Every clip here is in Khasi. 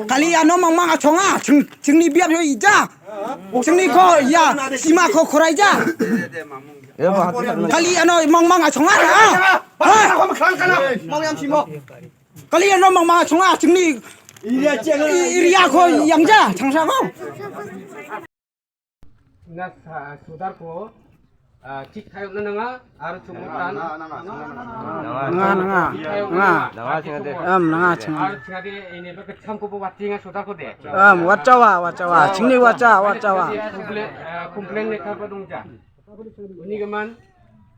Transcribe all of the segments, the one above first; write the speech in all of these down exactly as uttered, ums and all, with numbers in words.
Kali ano mangmang achonga, ching chingni biap yo ija. Chingni ko ya, sima ko khorai ja. Kali ano mangmang achonga, ah. Kali ano mangmang achonga, chingni area ko yang ja, changsa ko. Na sa-, sudar ko, ah, chit khayo na nanga, ar chumutan. Nanga, nanga, nanga. Nanga, nanga. Nanga. Nanga, chingade. Am, nanga, chingade. Ar chingade ini ba kecham ko ba watinga sudar ko de. Am, wachawa, wachawa. Chingni wacha, wachawa. Complain, ah, complain ne ka ba dong ja. Uni gaman,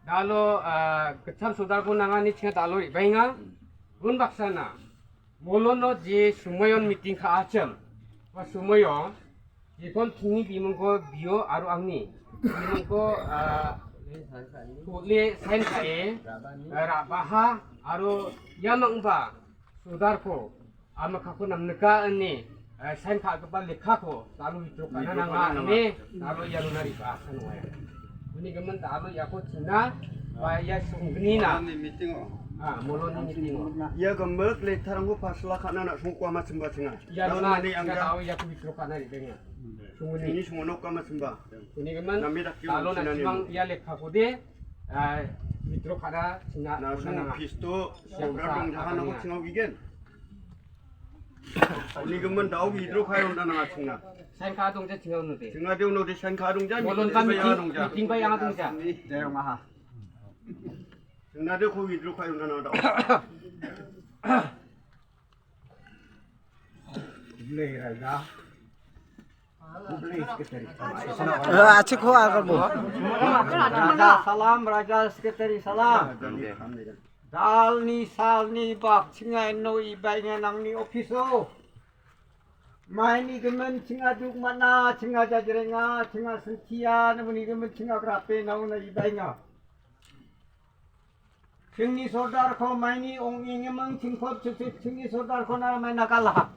dalo, ah, kecham sudar ko nanga ni chinga dalo i bainga. Gun baksana. Molono je sumayon meeting kha acham. Wa sumayon, je kon thingni bimung ko bio aru angni. Bimung ko, ah, kule sign kha e, ah, rabaha, aru yamang ba, sudar ko, ama kha ko nam neka ani, ah, sign kha ke ba lekha ko, lalu itu kana nanga ani, lalu ya lunari ba asan waya. Uni gaman lalu ya ko china, wa ya sungni na. Meeting o. Ah, molono meeting o. Ya gamal le tharang ko pasla khana na sungkwa ma chimba chinga. Ya, nona ni angga. Tahu ya ku withdraw kana ri benga. Sunguni. Ini sungno kama simba. Kuni gaman. Nami dak kiu. Talo na simang ya lekha kode. Ah, withdraw kana singa. Na sung pisto. Siang program dong jahan aku singa wigen. Ini gaman dau withdraw kayo na na singa. Sign ka dong ja singa nute. Singa dong nute sign ka dong ja. Molon ka meeting, meeting ba yang dong ja. Jaya maha. Singa de ko withdraw kayo na na dau. Eh, achik ho agar bo. Raja salam, Raja Secretary salam. Dal ni sal ni bak chinga no i bai nga nang ni office o. Mai ni gemen chinga duk mana, chinga jajrenga, chinga sentia, na ni gemen chinga grape na una i bai nga. Chingni sordar ko maini ong ingemang chingkot chuchit chingni sordar ko na mai nakala.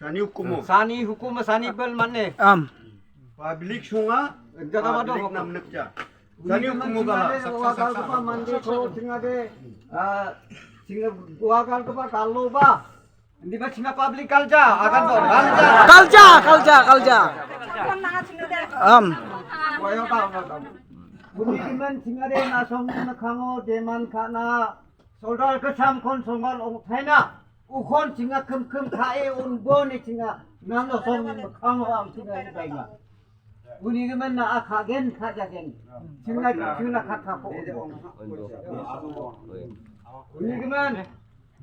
Sani hukumo. Sani hukumo sani bel mane. Am. Public sunga. Jaga mado public hukum. Nam nekja. Sani hukumo bala. Wagal kepa mande ko chingade. Ah, chinga wagal kepa kalo ba. Hindi ba chinga public kalja, akan to, kalja. Kalja, kalja, kalja. Am. Wayo ka, wayo ka. Budi diman chinga de na song na khango deman khana. Sordar kacham kon song ban ong thaina. U kon chinga kem kem kha e un bo ni chinga. Nang no song na khango am chinga ni bainga. Uni gemen na akha gen kha ja gen. Chingna chingna khat kha ko. Uni gemen.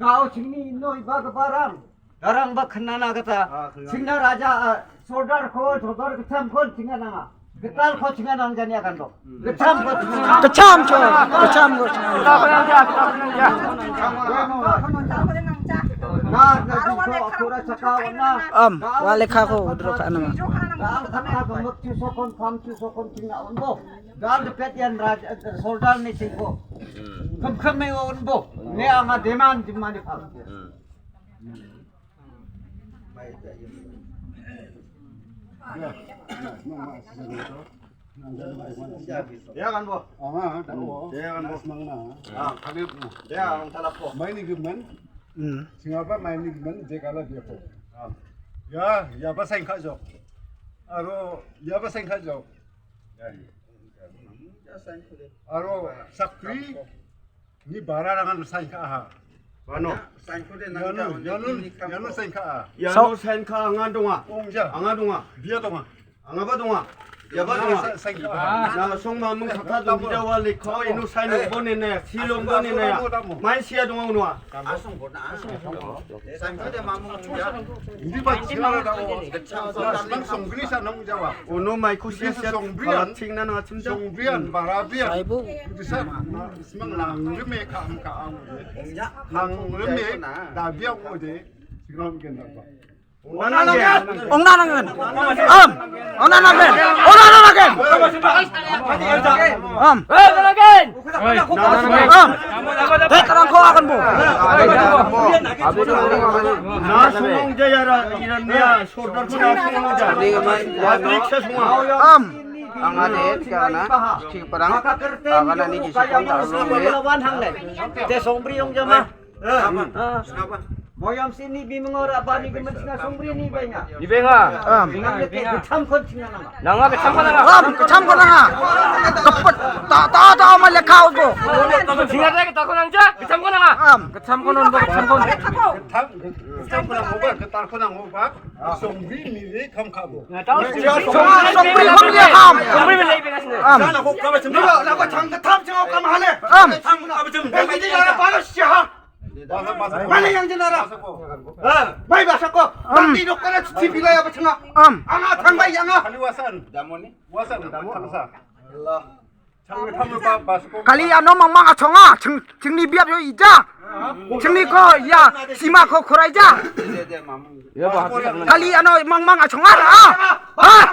Dau chingni noi ba ga barang. Darang ba khnana kata. Chingna raja, ah, sordar ko, sordar kacham ko chinga nanga. Ketal ko chinga nang jani akan do. Kacham ko chinga. Kacham ko. Kacham ko. Na na ko akura chaka wana. Am, wa lekha ko withdraw ka nanga. Dal kata ka mut chu sokon kam chu sokon chinga unbo. Dal de pet yan raj, eh, sordar ne chingko. Kham kham me unbo. Ne ama demand jimani pham. Ya kan bo. Ya kan bo. Ah, kami. Ya, ang talap ko. Mai ni gimen. Hmm. Singapa mai ni gimen, je kala dia ko. Ya, ya ba seng kha jok. Aro, ya ba seng kha jok. Aro, sakri. Ni bara rangan sain ka ha. Bano. Sain ko de nang. Yanu, yanu, yanu sain ka ha. Yanu sain ka ha, anga donga. Ong ja. Anga donga. Dia donga. Anga ba donga. Ya ba donga. Sain ka ha. Na song ma mung kata dong dia wa le ko inu sain bo ne ne. Silong bo ne ne. Mai sia donga unwa. Asong bo na asong. Sain ko de ma mung ja. Hindi ba sia da. Nang song bini sa nang jawa. Uno mai kusi sia. Song bini. Song bini bara bini. Saibu. Bisa, semang nang reme ka am ka am. Nang reme da biang mo de, sigram ken da ba. Ong na nang gen. Am. Ong na nang gen. Ong na nang gen. Am. Am. Te tarang ko akan bu. Na sumong jaya ra iran ya sordar ko na sumong jaya. Public sa sumong. Am. Ang ade kana chi parang kana ni ki sukong ta lo me. Te songpri ong jama. Moyam sini bimengor abani gemen singa songpri ni benga. Ni benga. Am. Singa leke gecham kon singa nama. Nanga gecham kon nanga. Am, gecham kon nanga. Kepet. Ta ta ta ma lekha ugo. Singa leke ta kon nang ja. Gecham kon nanga. Am, gecham kon nang, gecham kon. Gecham kon nang ugo, ketar kon nang ugo. Songpri mili kham khabo. Songpri kham lia kham. Songpri mili kham. Am. Sana ko kaba chim. Nila na ko chang ka tham chang ka mahale. Am. Chang ka ba chim. Ba ki di na palo siha. Mana yang jenara? Mai ba sako. Am. Nanti dokter si bila ya ba changa. Am. Anga thang bai anga. Kali wasan. Damoni. Wasan damoni. Allah. Kali ano mang mang achonga, ching chingni biap yo ija. Chingni ko ya sima ko khorai ja. Kali ano mang mang achonga ra. Ha?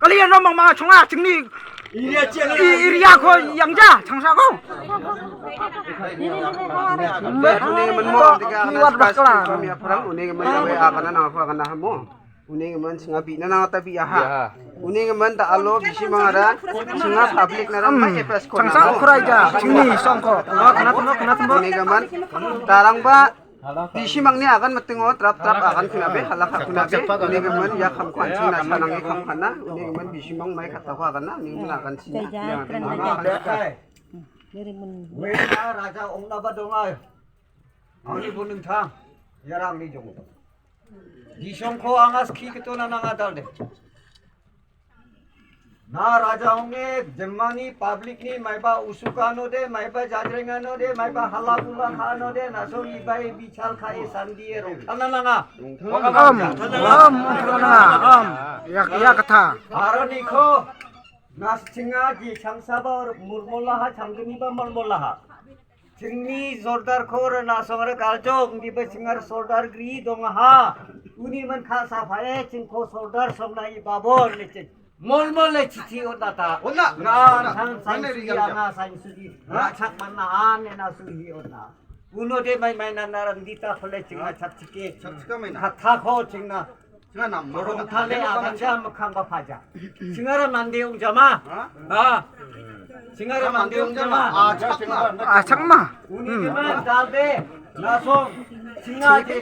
Kali ano mang mang achonga, chingni area ko yang ja, changsa ko. Uni menmo tiga anak sepas kami apa orang, uni menmo akan anak aku akan dah mo. Uni ngi man singa bi na na ta bi aha. Uni ngi man ta alo bi si mangara singa public na ram mai F S ko. Chang sa khrai ja chingni song ko. Wa kana tmo kana tmo. Uni ngi man tarang ba bi si mangni akan metengo trap trap akan kena be halak kena be. Uni ngi man ya kham kwan chingna chanang ngi kham kana. Uni ngi man bi si mang mai kata ko akan na uni ngi man akan sina. Yang ada. Wena raja ong na ba dongai. Ani bunung thang. Yarang ni jong. Di song ko angas khi keto na nang adal de. Na raja onge jemani public ni mai ba usuka no de, mai ba jajrenga no de, mai ba hala bula kha no de, na so i bai bichal kha e sandi e rong. Thana nanga. Am, am, thana nanga, am. Ya, ya kata. Aroni ko nas chinga ji chang saba or murmula ha chang gni ba murmula ha. Chingni sordar khor na song ra kaljong di ba chingar sordar gri dong ha. Uni man kha sa phae ching ko sordar song na i babon le ching. Mol mol le chichi ot na ta. Ot na. Nga thang sai sugi nga sai sugi. Nga chak man na an ne na sugi ot na. Uno de mai mai na na ran di ta khole ching na chak chike. Chak chike mai na. Kha tha kho ching na. Singa nam. Rong thale a kan jam khang ba phaja. Singara mande ung jama. Ha? Singara mande ung jama. A chakma. A chakma. Uni ke man dal de. Na song. Singa ke